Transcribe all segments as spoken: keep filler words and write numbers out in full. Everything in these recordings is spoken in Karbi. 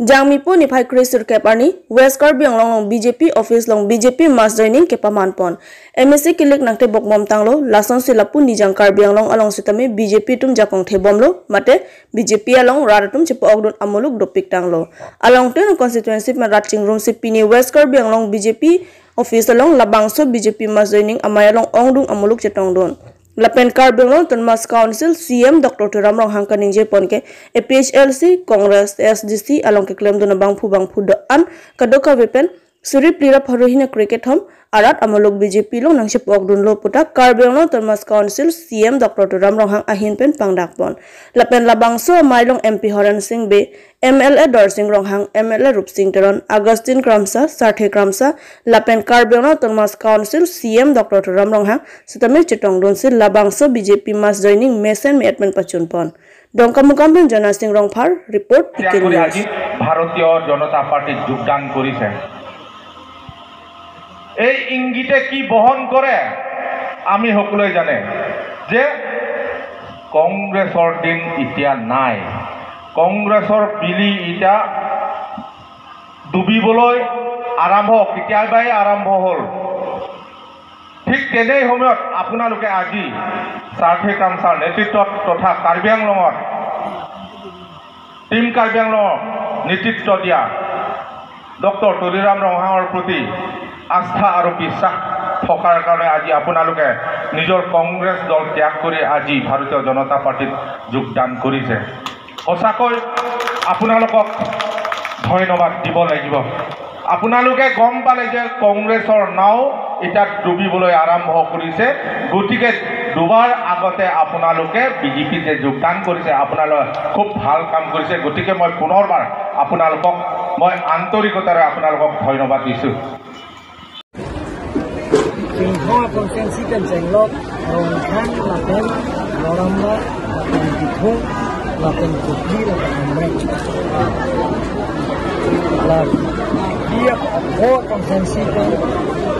Jangmipo niphai kre sirkep arni West Karbi Anglong along B J P office along B J P mass joining kepaman pon. M A C kilik nangtebok bom tanglo, lasonsi lapu Nijang Karbi Anglong along sitame B J P atum jakong thebomlo, mate B J P along rat atum chepa-okdun amuluk dopik tanglo. Alangtum constituency pen rat chingrumsi pini West Karbi Anglong B J P office along labangso B J P mass joining amei along ongdung amuluk chetongdun. Lapen Karbi Anglong Autonomous Council C E M Doctor Tuliram Ronghang kaningje pon ke A P H L C, Congress, A S D C along keklemdun abangphu bangphu do-an kadokave pen suri phli ra pharo hini kre kethom arat amuluk B J P along nangchepa-okdunlo pu ta Karbi Anglong Autonomous Council C E M Doctor Tuliram Ronghang ahin pen pangdak pon. Lapen labangso amei along M P Horen Sing Bey, M L A Dorsing Ronghang, M L A Rupsing Teron, Augustine Kramsa, Sarthe Kramsa, lapen Karbi Anglong Autonomous Council C E M Doctor Tuliram Ronghang sitame chetongdunsi labangso B J P mass joining mesen me-et pen pachun pon. Dongkamukam pen Jona Sing Rongphar, report ত্যাগ P K করে News. আজি ভাৰতীয় জনতা পাৰ্টিত যোগদান কৰিছে। এই ইংগিতে কি বহন কৰে আমি সকলোৱে জানে যে কংগ্ৰেছৰ দিন এতিয়া নাই। কংগ্ৰেছৰ পিলি এতিয়া ডুবিবলৈ আৰম্ভ, কেতিয়াবাই আৰম্ভ হ'ল। ঠিক তেনে সময়ত আপোনালোকে আজি সাৰথি কমছাৰ নেতৃত্বত তথা কাৰ্বি আংলঙত টিম কাৰ্বি আংলঙৰ নেতৃত্ব দিয়া ডক্টৰ তুলিৰাম ৰংহাঙৰ প্ৰতি আস্থা আৰু বিশ্বাস থকাৰ কাৰণে আজি আপোনালোকে নিজৰ কংগ্ৰেছ দল ত্যাগ কৰি আজি ভাৰতীয় জনতা পাৰ্টিত যোগদান কৰিছে। সঁচাকৈ আপোনালোকক ধন্যবাদ দিব লাগিব। আপোনালোকে গম পালে যে কংগ্ৰেছৰ নাও এতিয়া ডুবিবলৈ আৰম্ভ কৰিছে। গতিকে ডুবাৰ আগতে আপোনালোকে বিজেপিত যে যোগদান কৰিছে, আপোনালোকে খুব ভাল কাম কৰিছে। গতিকে মই পুনৰবাৰ আপোনালোকক, মই আন্তৰিকতাৰে আপোনালোকক ধন্যবাদ দিছোঁ। Chinghon constituency pen chenglok, Rongkhang lapen Lorambar lapen Dithung lapen Kopili lapen Hamren. La, dia ho constituency pen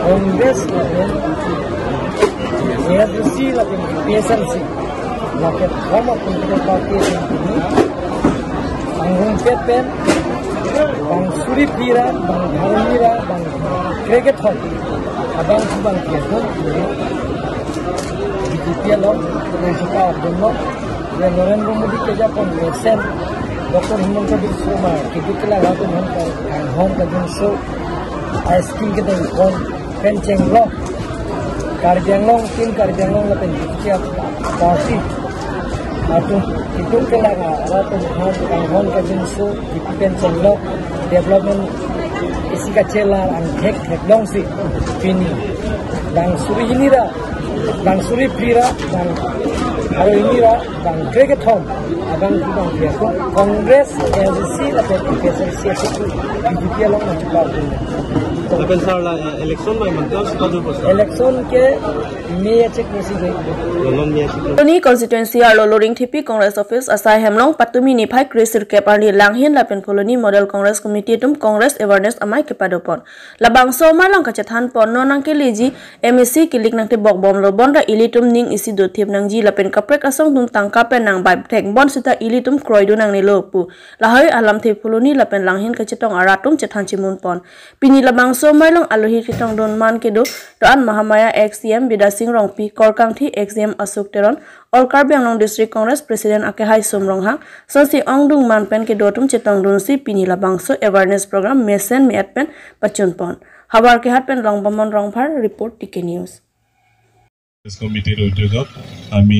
Congress lapen A S D C lapen A P H L C lapen homa political party pen pini anghung pet pen bang suri phli ra, bang pharo hini ra, bang kre kethom abangphu bangphi atum B J P along nangchepa okdunlo. Ya Narendra Modi kejapon mesen Doctor Himanta Biswa Sarma keduk kelang atum hon ka, hon kajinso a scheme kedeng pon pen chenglok Karbi Anglong, Team Karbi Anglong lapen B J P party atum keduk kelang atum hon kanghon kajinso B J P pen chenglok development isi kachelar angthek theklongsi pini bang suri hini ra, bang suri phli ra, bang pharo hini ra, bang kre kethom abangphu bangphi atum Congress, A S D C lapen A P H L C atum B J P along nangchepa okdun. Lapen sir la, eh, election mai mantu si padu ko sir? Election ke May achik mesi je. Lolong May achik. Phuloni constituency arlo Loringthepi Congress office asai hem along patumi niphai kre sirkep arni Langhin lapen Phuloni Model Congress Committee atum Congress awareness amei kepadopon. Labangso amei along kachethan pon non nangkeleji M A C kilik nangtebok bomlo, bonta ilitum ning isi dothip nangji lapen kaprek asong atum tangka pen nangbai thek bonsita ilitum kroidun nangnelo pu. Lahai alamthe Phuloni lapen Langhin kachetong arat atum chethan chimun pon. Pini labangso amei along alohi ketongdun man kedo do-an Mahamaya ex C M Bidya Sing Rongpi, Korkangthi ex C M Ashok Teron, All Karbi Anglong District Congress President akehai Som Ronghang, sonsi ongdung man pen kedo atum chetongdunsi pini labangso awareness program mesen me-et pen pachun pon. Havar Kehat pen Longbamon Rongphar, report T K News. Congress কমিটিৰ উদ্যোগত আমি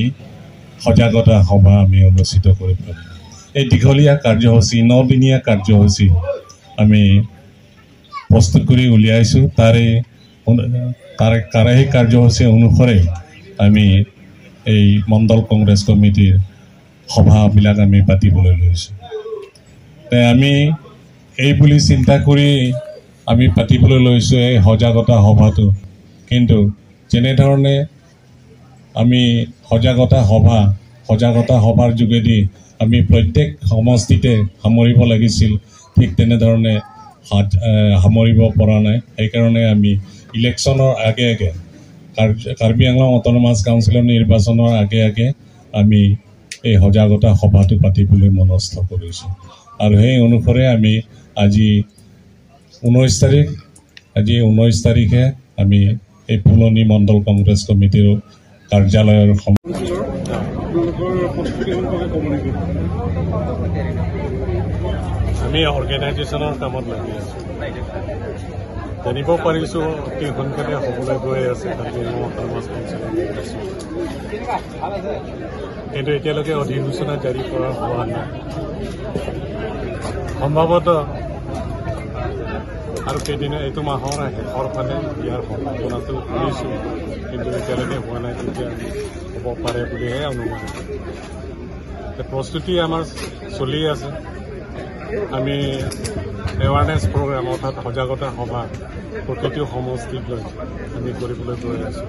সজাগতা সভা আমি অনুষ্ঠিত কৰি পাৰোঁ। এই দীঘলীয়া কাৰ্যসূচী, নদিনীয়া কাৰ্যসূচী আমি প্ৰস্তুত কৰি উলিয়াইছোঁ। তাৰে অনু-, তাৰে, তাৰে সেই কাৰ্যসূচী অনুসৰি আমি এই মণ্ডল কংগ্ৰেছ কমিটিৰ সভাবিলাক আমি পাতিবলৈ লৈছোঁ। তে আমি এই বুলি চিন্তা কৰি আমি পাতিবলৈ লৈছোঁ এই সজাগতা সভাটো। কিন্তু যেনেধৰণে আমি সজাগতা সভা, সজাগতা সভাৰ যোগেদি আমি প্ৰত্যেক সমষ্টিতে সামৰিব লাগিছিল, ঠিক তেনেধৰণে সাজ-, এ, সামৰিব পৰা নাই। সেইকাৰণে আমি ইলেকশ্যনৰ আগে আগে, কাৰ্বি, কাৰ্বি আংলং অট'নমাছ কাউন্সিলৰ নিৰ্বাচনৰ আগে আগে আমি এই সজাগতা সভাটো পাতিবলৈ মনস্থ কৰিছোঁ। আৰু সেই অনুসৰি আমি আজি ঊনৈছ তাৰিখ, আজি ঊনৈছ তাৰিখে আমি এই ফুলনি মণ্ডল কংগ্ৰেছ কমিটিৰ কাৰ্যালয়ৰ সম- আপোনালোকৰ প্ৰস্তুতি সম্পৰ্কে ক'ব নেকি? আমি অৰ্গেনাইজেশ্যনৰ কামত লাগি আছোঁ। জানিব পাৰিছোঁ অতি সোনকালে হ'বলৈ গৈ আছে কাৰ্বি আংলং অট'নমাছ কাউন্সিলৰ নিৰ্বাচন। কিন্তু এতিয়ালৈকে অধিসূচনা জাৰি কৰা হোৱা নাই। সম্ভৱতঃ আৰু কেইদিন, এইটো মাহৰ শেষৰ ফালে ইয়াৰ সম্ভাৱনাটো শুনিছোঁ, কিন্তু এতিয়ালৈকে হোৱা নাই। কেতিয়া হ'ব পাৰে বুলিহে অনুমান। তে প্ৰস্তুতি আমাৰ চলি আছে। আমি এৱাৰনেছ প্ৰগ্ৰাম অৰ্থাৎ সজাগতা সভা প্ৰতিটো সমষ্টিত লৈ আমি কৰিবলৈ গৈ আছোঁ।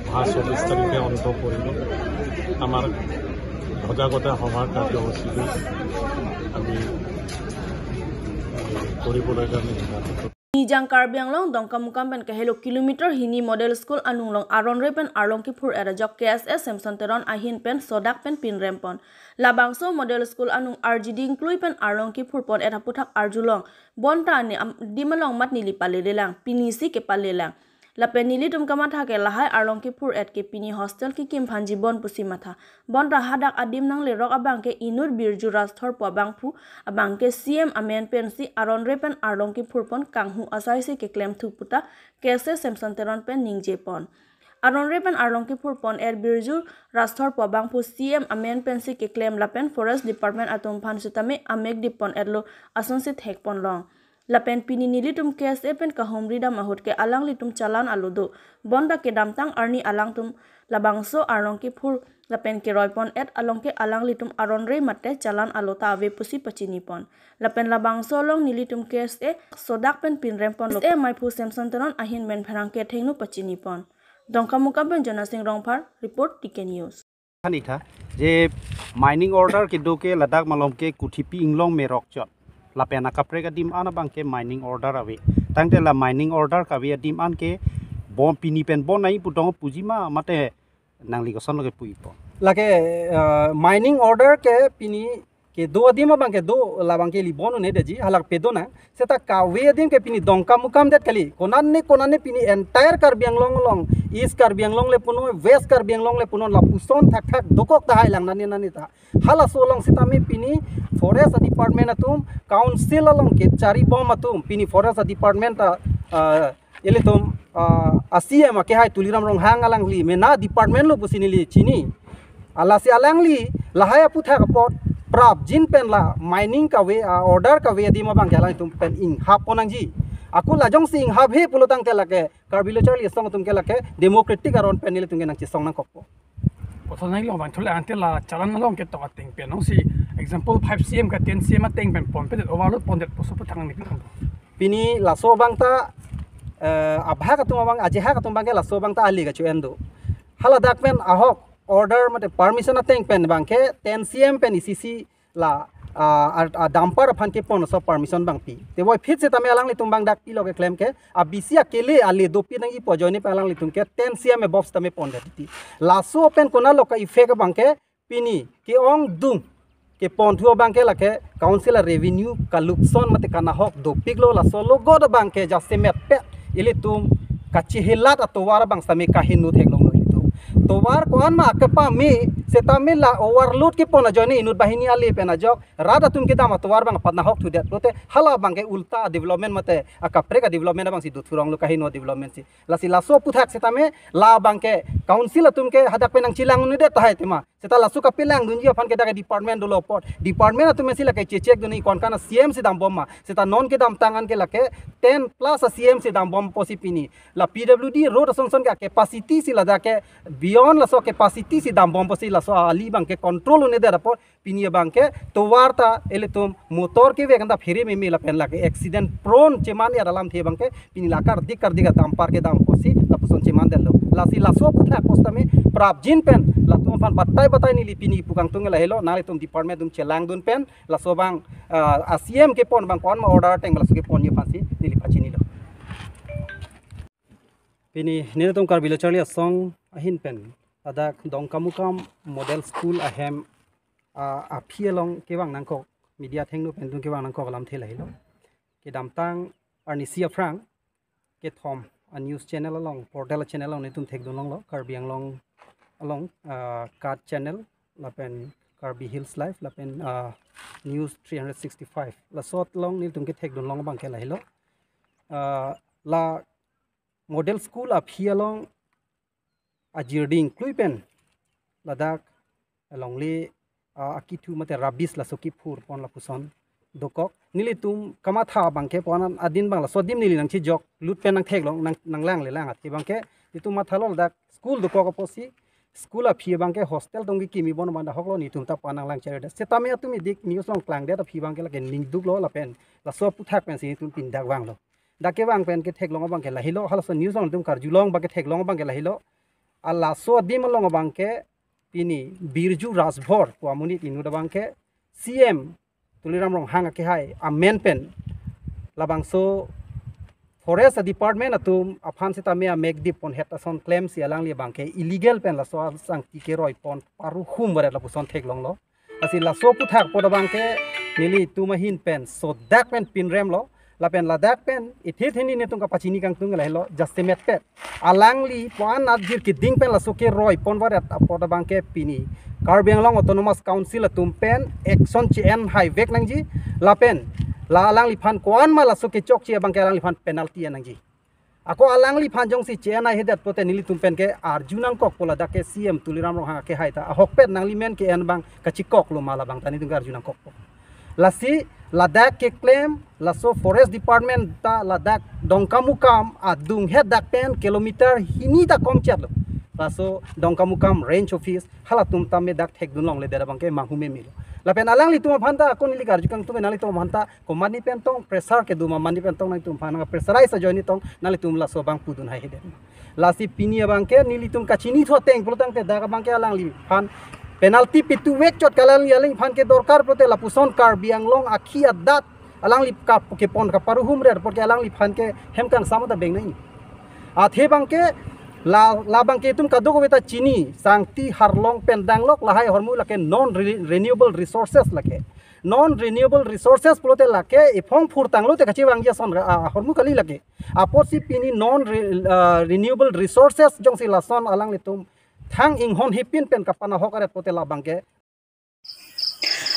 অহা চৌব্বিছ তাৰিখে অন্ত পৰিব আমাৰ সজাগতা সভাৰ কাৰ্যসূচীটো আমি কৰিবলৈ কাৰণে সিদ্ধান্ত Nijang Karbi Anglong Dongkamukam pen kahelo kilometer hini model school anung along aron re pen arlong kiphur-et ajok K S A Samson Teron ahin pen sodak pen pinrem pon. Labangso model school anung arjiding klui pen arlong kiphur pon-et aphuthak arjulong. Bonta ne am-, adim along mat neli palelang, pinisi kepalelang. Lapen nelitum kamatha ke lahai arlong kiphur-et ke pini hostel kikim aphan jibon pusi matha. Bonta hadak adim nanglerok abang ke inut birju rasthorpo abangphu, abang ke C M amen pensi aron re pen arlong kiphur pon kanghu asai si keklem thu puta K S A Samson Teron pen ningje pon. Aron re pen arlong kiphur pon-et birju rasthorpo abangphu C M amen pensi keklem lapen Forest Department atum aphan sitame amek dip pon-etlo asonsi thek pon long. Lapen pini nelitum K S A pen kahumri dam ahut ke alanglitum challan alo do. Bonta kedamtang arni alangtum labangso arlong kiphur lapen keroi pon-et along ke alanglitum aron re mate challan alo ta ave pusi pachini pon. Lapen labangso along nelitum K S A sodak pen pinrem ponlo. K S A maiphu Samson Teron ahin pen pherangke thengno pachini pon. Dongkamukam pen Jonasing Rongphar, report T K News. Than-ik tha je mining order kedo ke ladak malom ke Kuthipi Inglong Merokchot. Lapen akaprek adim an abang ke mining order ave. Tangte la mining order kave adim an ke bon pini pen bon nai putong puji ma mate nangli koson lo ke puipo. Lake, eh, mining order ke pini kedo adim abang kedo labang ke ili bon un-edetji, halak pedonang. Seta kave adim ke pini Dongkamukam det kali. Konane konane pini entire Karbi Anglong along, East Karbi Anglong le punon, West Karbi Anglong le punon, lapuson thakthak dokok tahai lang nane nane ta. Halaso along sitame pini Forest Department atum, Council along kechari bom atum, pini Forest Department ta, ah, ilitum, ah, a C M akehai Tuliram Ronghang alangli mena department lo pusi neli chini. Lasi alangli lahai aphuthak apot prapjin pen la mining kave, ah, order kave adim abang ke alangtum pen inghap pon nangji. Ako lajongsi inghap he pulo tangte lake Karbi Lo Charli Asong atum ke lake democratic aron pen nelitum ke nangchesong nangkokpo. Koson nai lo bang thule ante la challan along ketok ateng pen nong si example five C M ka ten C M ateng pen ponpedet, overload pondet pusi aphuthak nangli pi kang. Pini laso abang ta, eh, abhak atum abang, ajehak atum abang ke laso abang ta ale kacho-en do. Haladak pen ahok order mate permission ateng pen abang ke ten C M pen isi si la, ah, ah, ah, dumper aphan kepon aso permission abang pi. Te puvoiphit sitame alanglitum abang dak pilo keklem ke, a B C akele ale dopik nangji pu ajoine pen alanglitum ke ten C M above sitame pondet titi. Laso pen konatlo ka effect abang ke pini ke-ongdung kepon thu abang ke lake Council a revenue kalukson mate kanahok dopiklo, laso logot abang ke jasemet pet ilitum kachehelat atovar abang sitame kaheno theklonglo ilitum. Tovar ko-an ma kepame sitame la overload kepon ajoine inut banghini ale pen ajok rat atum kedam atovar abang apat nahok thudet pulote hala abang ke ulta development mate akaprek a development abang si dothuronglo, kaheno development si. Lasi laso aphuthak sitame labang ke Council atum ke hadak pen nangchelang un-edet tahai tema. Seta laso kapelangdunji aphan ke dak department dolo apot. Department atum si lake chechek dunji, konkan a C M si dambom ma. Seta non kedamtang an ke lake ten plus a C M si dambom pusi pini. La P W D road asonson ke capacity si ladak ke beyond laso capacity si dambom pusi laso ali abang ke control un-edet apot pini abang ke tovar ta ilitum motor kevek anta phere meme lapen lake accident prone cheman-et alamthe abang ke pini la kardik kardik a dumper kedam pusi lapuson chemandetlo. Lasi laso aphuthak sitame prapjin pen latum aphan batai batai neli pini pu kangtung lahelo, nanglitum department atum chelangdun pen laso abang, ah, a C M kepon abang ko-an ma order ateng laso keponji aphansi neli pachinilo. Pini nelitum Karbi Lo Charli Asong ahin pen ladak Dongkamukam Model School ahem, ah, aphi along kevang nangkok Media athengno pen nelitum kevang nangkok alamthe lahelo. Kedamtang arnisi aphrang kethom a news channel along, portal channel along nelitum thekdun longlo, Karbi Anglong along, ah, KAT channel, lapen Karbi Hills Live, lapen, ah, News three hundred sixty-five. Laso along nelitum kethekdun long abangke lahelo. Ah, la model school aphi along ajirdi ingklui pen ladak alongle, ah, akithu mate rubbish laso kiphur pon lapuson dokok. Nelitum kamatha abangke pon an adin abang laso adim neli nangchejok lut pen nangtheklong nang, nanglang le lang athe abangke nelitum mathalo ladak school dokok apotsi school aphi abangke hostel tong kekimi bon abang dahoklo, nelitum ta pon nanglang chari da. Setame atum idik news along klangdet aphi abangke lake ningduklo lapen laso aphuthak pensi nelitum pini dak vanglo. Dak kevang pen ketheklong abangke lahelo, halaso news along nelitum karjulong abangke theklong abangke lahelo. A laso adim along abangke pini Birju Rajbhor pu amonit inut abangke C M Tuliram Ronghang akehai amen pen labangso forest department atum aphan setame amekdip ponhet ason klemsi alangli abangke illegal pen laso asangti keroi pon paruhum baret lapuson theklonglo. Lasi laso aphuthak apot abangke nelitum ahin pen sodak pen pinremlo. Lapen ladak pen ithe theni nelitum kapachini kangtung lahelo, jasemet pen alangli pon an ajir keding pen laso keroi pon baret apot abangke pini Karbi Anglong Autonomous Council atum pen action che-en haivek nangji. Lapen la alangliphan ko-an ma laso kechokche abangke alangliphan penalty en nangji. Ako alangliphan jongsi che-en haihedet pote nelitum pen ke arju nangkokpo, ladak ke C M Tuliram Ronghang akehai ta ahokpet nangli men ke-en abang kachikoklo ma, labang ta nelitum ke arju nangkokpo. Lasi ladak keklem laso forest department ta ladak Dongkamukam adunghet dak pen kilometer hini ta komchetlo. Laso Dongkamukam range office halatum tame dak thekdun longledet abangke manghu memelo. Lapen alanglitum aphan ta ako neli karju kangtung, nanglitum aphan ta komatne pen tong pressure kedo ma, mane pen tong nangtum aphan nang pressurize ajoine tong nanglitum laso abang pudun haihedet. Lasi pini abangke nelitum kachinithu ateng pulotangte dak abangke alangliphan penalty pituvek chot, kalangli alangliphan ke dorkar pulote lapuson Karbi Anglong akhi adat alangli kap kepon kaparuhum rer apot ke alangliphan ke hem kangsam ta beng nai. Athe abangke la, labangke itum kadokave ta chini, sangti harlong pen danglok, lahai ahormu lake non re-, renewable resources lake. Non renewable resources pulote lake iphong phurtanglote kachevangji ason, ah, ahormu kali lake. Apotsi pini non re-, ah, renewable resources jongsi lason alanglitum thang inghon hipin pen kapanahok aret pulote labangke.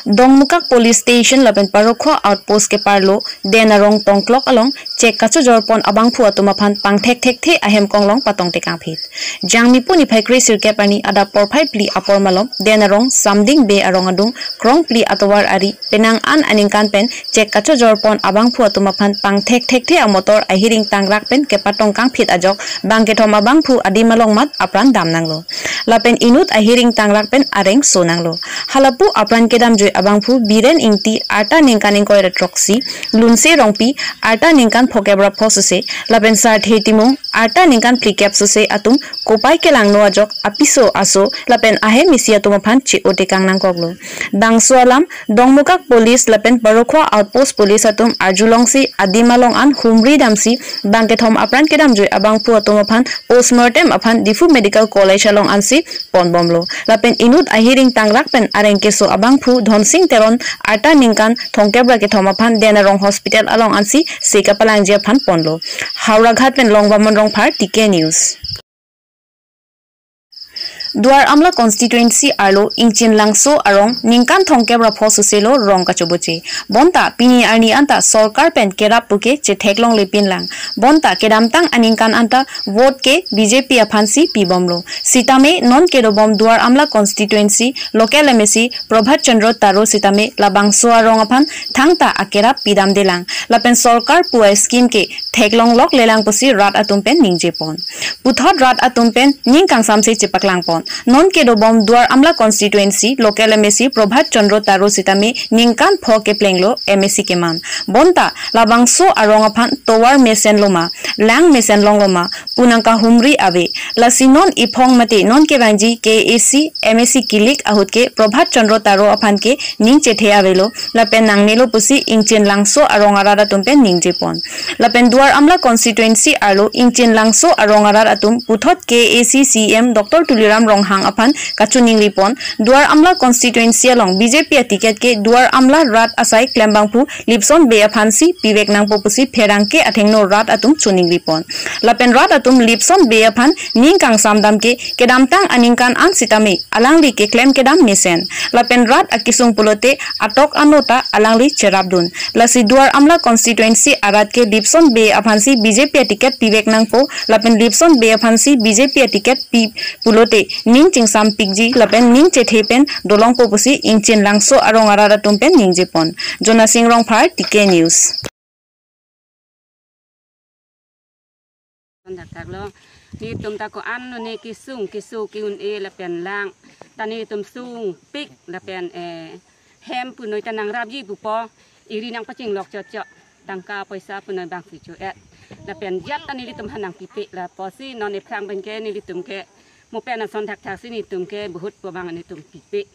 Dongmukak Police Station lapen Parokhowa Outpost keparlo Den Arong tongklok along chek kachojor pon abangphu atum aphan pangthekthekthe ahem konglong patongte kangphit. Jangmi pu niphai kre sirkep arni adap porphai phli apor malom Den Arong Samding Bey arong adung krong phli atovar ari penang an aningkan pen chek kachojor pon abangphu atum aphan pangthekthekthe amotor ahiring tangrak pen kepatong kangphit ajok bangkethom abangphu adim along mat apran damnanglo. Lapen inut ahiring tangrak pen areng sonanglo. Halapu apran kedamjui abangphu Biren Ingti arta ningkan ingkoi ra throksi, Lunse Rongpi arta ningkan phokep ra phosose, lapen Sarthe Timung arta ningkan phlikep sose atum kopai kelangno ajok apiso aso lapen ahem isi atum aphan che-o tekang nangkoklo. Bangso alam Dongmukak Police lapen Parokhowa Outpost Police atum arjulongsi adim along an humri damsi bangkethom apran kedamjui abangphu atum aphan postmortem aphan Diphu Medical College along ansi ponbomlo. Lapen inut ahiring tangrak pen areng keso abangphu Dhonsing Teron arta ningkan thomkep ra kethom aphan Den Arong Hospital along ansi se kapalangji aphan ponlo. Howraghat pen Longvamon Rongphar, T K News. Duar Amla constituency arlo Ingchin Langso arong ningkan thomkep ra phosose lo rong kachoboche. Bonta pini arni anta sorkar pen kerap puke chetheklonglepinlang. Bonta kedamtang aningkan anta vote ke B J P aphansi pibomlo. Sitame non kedobom Duar Amla constituency local M A C Prabhat Chandra Taro sitame labangso arong aphan thangta akerap pidamdelang. Lapen sorkar pu a-scheme ke theklongloklelang pusi rat atum pen ningjepon. Puthot rat atum pen ning kangsamse chepaklangpon. Non kedobom Duar Amla constituency local M A C Prabhat Chandra Taro sitame ningkan pho keplenglo M A C keman. Bonta labangso arong aphan tovar mesenloma, lang mesenlongloma pu nangkahumri ave. Lasi non iphong mate non kevangji K A A C M A C kilik ahut ke Prabhat Chandra Taro aphan ke ning chethe avelo. Lapen nangnelo pusi Ingchin Langso arong arat atum pen ningjepon. Lapen Duar Amla constituency arlo Ingchin Langso arong arat atum puthot K A A C C E M Doctor Tuliram Ronghang aphan kachiningri pon. Duar Amla constituency along B J P aticket ke Duar Amla rat asai klembangphu Lipson Bey aphansi pivek nangpo pusi pherangke athengno rat atum chiningri pon. Lapen rat atum Lipson Bey aphan ning kangsam dam ke kedamtang aningkan an sitame alangli keklem kedam mesen. Lapen rat akesung pulote atok anota alangli cherapdun. Lasi Duar Amla constituency arat ke Lipson Bey aphansi B J P aticket pivek nangpo. Lapen Lipson Bey aphansi B J P aticket pi pulote ning chingsam pikji lapen ning chethe pen dolongpo pusi Ingchin Langso arong arat atum pen ningjepon. Jonasing Rongphar, T K News. Dak dak lo, netum ta ko-an ne kesung keso ke-un-e lapen lang ta netum sungpik lapen eh hem punoi ta nangrapji pupo, eri nangpachinglok chotchot, tangka poisa punoi bangsi cho-et. Lapen jat ta nelitum aphan nangpipe, lapusi non ephrang pen ke nelitum ke mo pen ason thakthak si netum ke bahut pu abang netum pipe.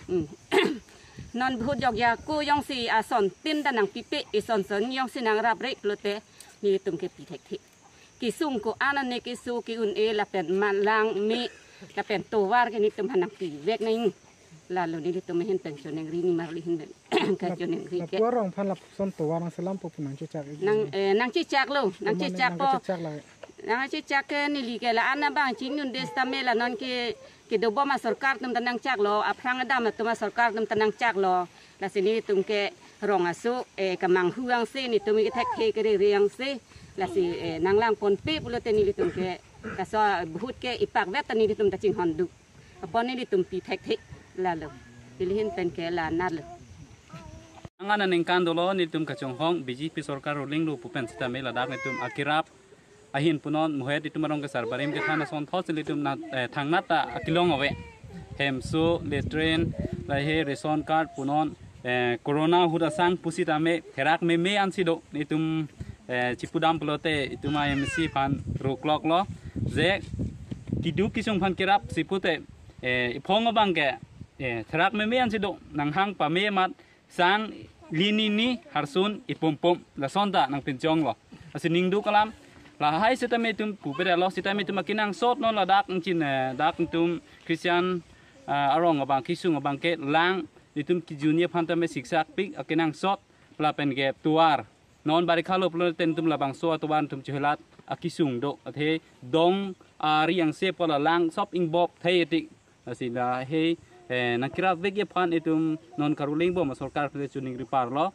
Hmm. Non bahut jokja ko jongsi asontin ta nangpipe, eson son jongsi nangrapre pulote netum ke pi thekthe. Kesung ko-an ne keso ke-un-e lapen malang me lapen tovar ke netum aphan nangpivek nang. Lalo nelitum ahin pen choningri, nimarli ahin pen kachoningri ke. Lapu arong aphan lapuson tovar nangselampo pu nangchechak. Nang, eh, nangchechaklo, nangchechakpo. Nangchechak lake. Nangchechak ke neli ke la-an abang chingnun des tame la non ke kedobom asorkar atum ta nangchaklo, aphrang adam atum asorkar atum ta nangchaklo. Lasi netum ke rong aso, eh, kemanghu angse, netum ke thekthe kerere angse. Lasi, eh, nanglangponpe pulote nelitum ke kaso bahut ke ipakvet ta nelitum ta chinghon duk. Apot nelitum pi thekthe lalo. Neli ahin pen ke la natlo. Angan aningkan dolo nelitum kachonghong B J P sorkar ruling lo pu pen sitame ladak netum akerap ahin punon muhet itum arong kesar barim kethan asonthot si nelitum na, eh, thangnat ta akelong ave. Hemso, latrine, lahei ration card punon, eh, corona ahut asang pusitame therak meme ansi do, netum, eh, chipudam pulote itum a M C aphan rukloklo je keduk kesung aphan kerap si pute, eh, iphong abang ke, eh, therak meme ansi do, nanghang pame amat sang lini ni harsun ipumpum lason ta nangpinchonglo. Lasi ningduk alam lahai sitame itum pupe dalo, sitame itum akenangsot non ladak Ingchin, eh, dak itum Christian, eh, arong abang kesung abang ke lang itum kejuni aphan tame siksak pik akenangsot lapen ke tovar. Non barikha lo pulote itum labangso atovar itum chehelat akesung do, athe dong ari angse pu la lang sop ingbop thei etik. Lasi lahei, eh, nangkerapvekji aphan itum non karuling bom asorkar pen choningri parlo.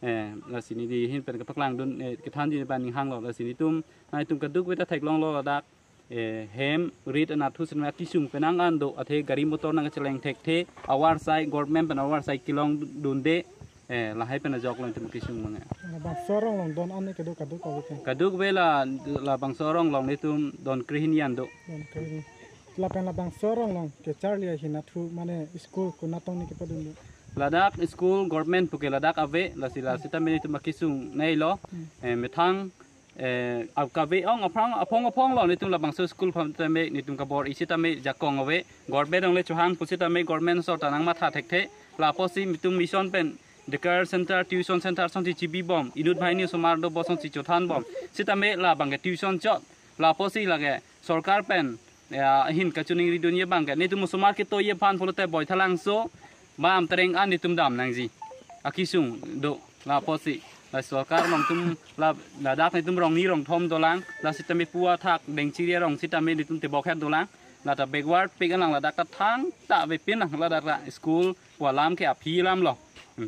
Eh, lasi neli ahin pen kapaklangdun, eh, kethanji pen ninghanglo. Lasi netum, na itum kadokave ta theklonglo ladak, eh, hem rit anatthu sitame akesung penang an do, athe gari motor nangkacheleng thekthe, avarsai government pen avarsai kelongdunde, eh, lahai pen ajoklo itum kesung abang ke. Labangso arong along don an ne kedo kadokave ke? Kadokave la, labangso arong along netum don krehini an do. Don krehini. Lapen labangso arong along kecharli ahin atthu mane school konatong ne kepadun do? Ladak school government puke ladak ave, lasi la sitame netum akesung neilo, hmm, eh, methang, eh, ap kave-ong aphrang aphong aphong lo netum labangso school aphan tame netum kabor-i sitame jakong ave, government along le chohang pusitame government asor ta nangmatha thekthe, lapusi netum mission pen daycare center, tuition center asonsi chibibom, inut banghini osomar do pu asonsi chothanbom. Sitame labang ke tuition chot. Lapusi lake sorkar pen, ya, ahin kachoningridunji abang ke netum osomar ketoiji aphan pulote Baithalangso, Bamtreng an netum dam nangji akesung do. Lapusi la sorkar along itum la, ladak netum rong ni rong thom dolang, la sitame pu athak Dengchiri arong sitame netum tebokhet dolang. Lata backward pik alang ladak ta thangta avepin lang ladak ta school pu alam ke aphi alam lo.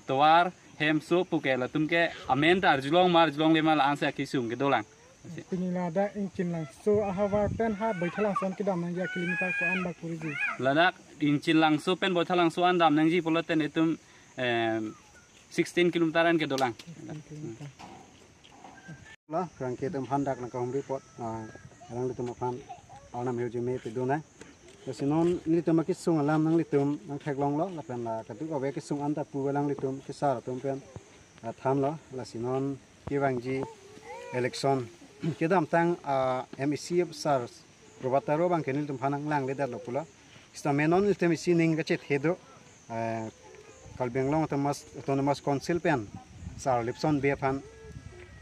Tovar, hemso puke latum ke amen ta arjulong ma arjulongle ma la-ansi akesung kedolang. Pini ladak Ingchin Langso ahavar pen ha Baithalangso an kedam nangji a-kilometer ko-an bak puriji? Ladak Ingchin Langso pen Baithalangso an dam nangji pulote netum, em, sixteen kilometer an kedolang. La, pherangke atum aphan dak nangkahumri apot, ah, alanglitum aphan arnam hirjume pidun nang. Lasi non nelitum akesung alam nanglitum nangtheklonglo, lapen la kadokave kesung an ta pu alanglitum kesar atum pen, ah, thanlo, lasi non kevangji election kedamtang, ah, M A C sar Robert Taro abang ke nelitum aphan nanglangle detlo pulo. Sitame non nelitum isi ning kachethe do, eh, Karbi Anglong Autonomous, Autonomous Council pen sar Lipson Bey aphan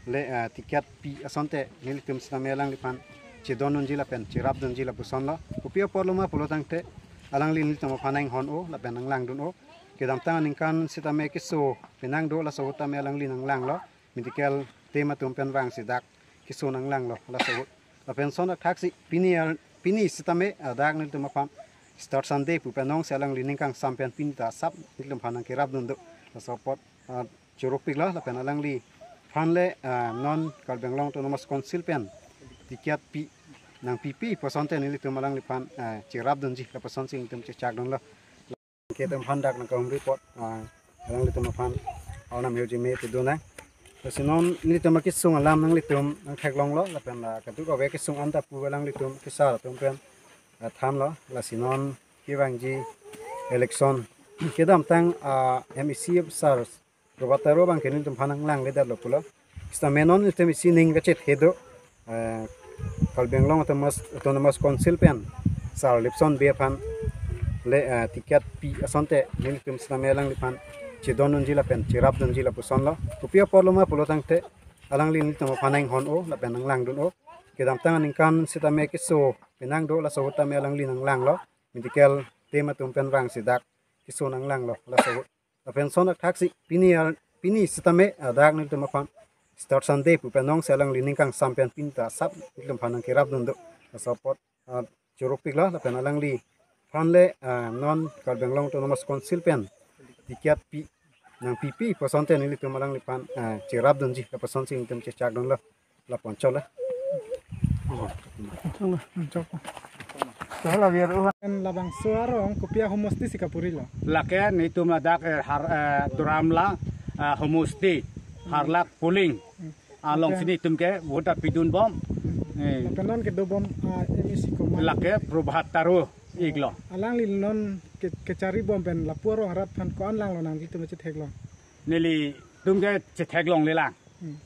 le, eh, ticket pi asonte nelitum sitame alangliphan chedondunji lapen cherapdunji lapusonlo. Kopi apotlo ma pulo tangte alangli nelitum aphan nanghon-o lapen nanglangdun-o. Kedamtang aningkan sitame keso penang do, laso ahut tame alangli nanglanglo. Medical team atum pen vangsi dak keso nanglanglo laso ahut. Lapen lason athaksi pini al-, pini sitame, ah, dak nelitum aphan Easter Sunday pu pen nongsi alangli ning kangsam pen pini ta asap nelitum aphan nangkerapdun do. Laso apot, ah, chorokpiklo lapen alangliphan le, ah, non Karbi Anglong Autonomous Council pen ticket pi nangpipi pu asonte nelitum alangliphan, ah, cherapdunji lapusonsi nelitum chechakdunlo. Ke atum aphan dak nangkahumri apot, ah, alanglitum aphan arnam hirjume pidun nang. Lasi non nelitum akesung alam nanglitum nangtheklonglo lapen la kadokave kesung anta pu alanglitum kesar atum pen, ah, thanlo. Lasi non kevangji election kedamtang, ah, M A C sar Probhat Taro abangke nelitum aphan nanglangledetlo pulo. Sitame non nelitum isi ning kachethe do, eh, Karbi Anglong Autonomous, Autonomous Council pen sar Lipson Bey aphan le, eh, ticket pi asonte nelitum sitame alangliphan chedondunji lapen cherapdunji lapusonlo. Kopi apotlo ma pulo tangte alangli nelitum aphan nanghon-o lapen nanglangdun-o. Kedamtang aningkan sitame keso penang do, laso ahut tame alangli nanglanglo. Medical team atum pen vangsi dak keso nanglanglo laso ahut. Lapen lason athaksi pini al-, pini sitame, ah, dak nelitum aphan Easter Sunday pu pen nongsi alangli ning kangsam pen pini ta asap nelitum aphan nangkerapdun do. Laso apot, ah, chorokpiklo lapen alangliphan le, ah, non Karbi Anglong Autonomous Council pen ticket pi nangpipi pu asonte nelitum alangliphan, ah, cherapdunji lapusonsi nelitum chechakdunlo. Lapu-an choklo. Choklo, chok. Choklo, biar uhan. Labangso arong kopi ahomosti si kapurilo? Lake nelitum ladak, eh, Har-, eh, Duar Amla, eh, homosti, Harlak polling alongsi nelitum ke vote pidunbom. Eh. Lapen non kedobom, ah, M A C komat? Lake Probhat Taro iklo. Alangli non ke, kecharibom pen lapu arong arat aphan ko-an langlo, nanglitum chetheklong? Nelitum ke chetheklongle lang. Hmm.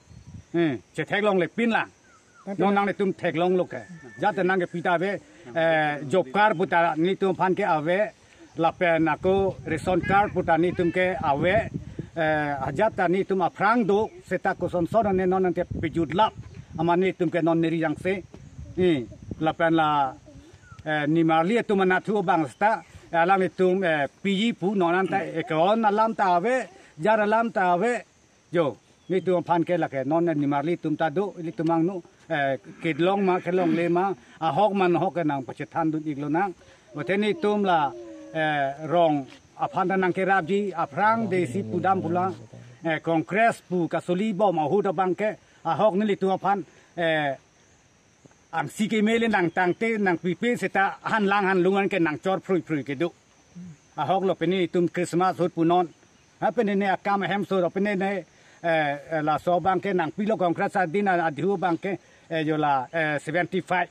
Hmm, chetheklongle pinlang. Tangte non nanglitum theklonglo ke. Ajat nangkepi ta ave, eh, job card puta nelitum aphan ke ave, lapen ako ration card puta nelitum ke ave, eh, ajat ta nelitum aphrang do, seta kosonson ne non nangkepijutlap, amat nelitum ke non neri jangse. Hmm, lapen la, eh, nimarli atum anatthu abang seta, eh, alanglitum, eh, piji pu non anta, eh, account alam ta ave, jar alam ta ave, jo, nelitum aphan ke lake non nimarli atum ta do, nelitum angno, eh, kelong ma, kelongle ma, ahok ma nahok ke nangpachethandun iklo nang. Bote nelitum la, eh, rong aphan ta nangkerapji, aphrang desi pudam pulang, eh, Congress pu kasolibom ahut abangke, ahok nelitum aphan, eh, angsi keme le nangtangte nangpipe seta hanlang hanlungan ke nangchor phrui phrui kedo. Ahoklo pini nelitum Christmas ahut punon. Ha pini ne akam ahem so pini ne, eh, eh, laso abangke nangpilo Congress adin a-, adihu abangke, eh, jo la, eh, seventy five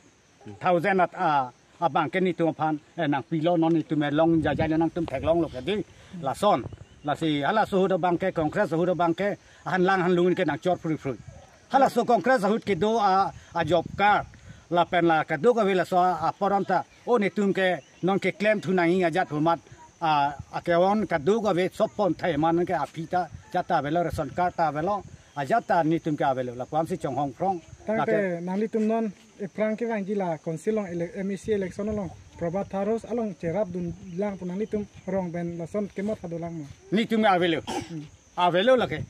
thousand at, ah, abangke nelitum aphan, eh, nangpilo, non nelitum along jajai nangtum theklonglo ke di. Lason. Lasi halaso ahut abangke Congress ahut abangke hanlang hanlungan ke nangchor phrui phrui. Halaso Congress ahut kedo a, a job card lapen la kadokave laso a, aporon ta, o nelitum ke non keklem thu nangji ajat pu amat, a, account kadokave sopon thai amat ke aphi ta, ajat ta avelo, ration card ta avelo, ajat ta nelitum ke avelo, lapu-an si chonghong phrong. Tangte lake nanglitum non ephrang kevangji la council along ele-, M A C election along Probhat Taro along cherapdunlang pu nanglitum rong pen lason kematha dolang ma? Nelitum avelo. Hmm. Avelo lake.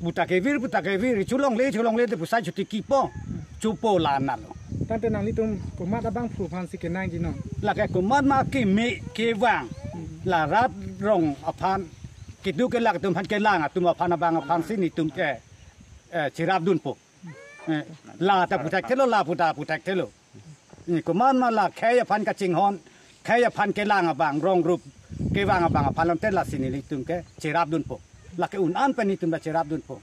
Puta kevir, puta kevir, cholongle, cholongle, te pusai chotiki po, chopo la nalo. Tangte nanglitum komat abangphu aphan si kenangji non? Lake komat ma keme kevang. Hmm. La rat rong aphan, kedo kelak atum aphan, kelang atum aphan abang aphan si nelitum ke, eh, cherapdunpo. Eh, la ta puthekthelo, la puta puthekthelo. Eh, komat ma la khei aphan kachinghon, khei aphan kelang abang, rong rup kevang abang aphan lamte lasi nelitum ke cherapdunpo. Lake un-an pen nelitum ta cherapdunpo.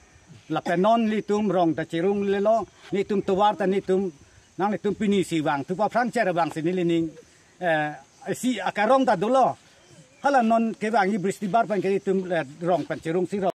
Lapen non nelitum rong ta cherunglelo, nelitum tovar ta nelitum, nanglitum pini si vangthu aphrang cher abang si neli ning, eh, isi akarong ta dolo. Hala non kevangji Bristibar pen ke nelitum, eh, rong pen cherung si rong.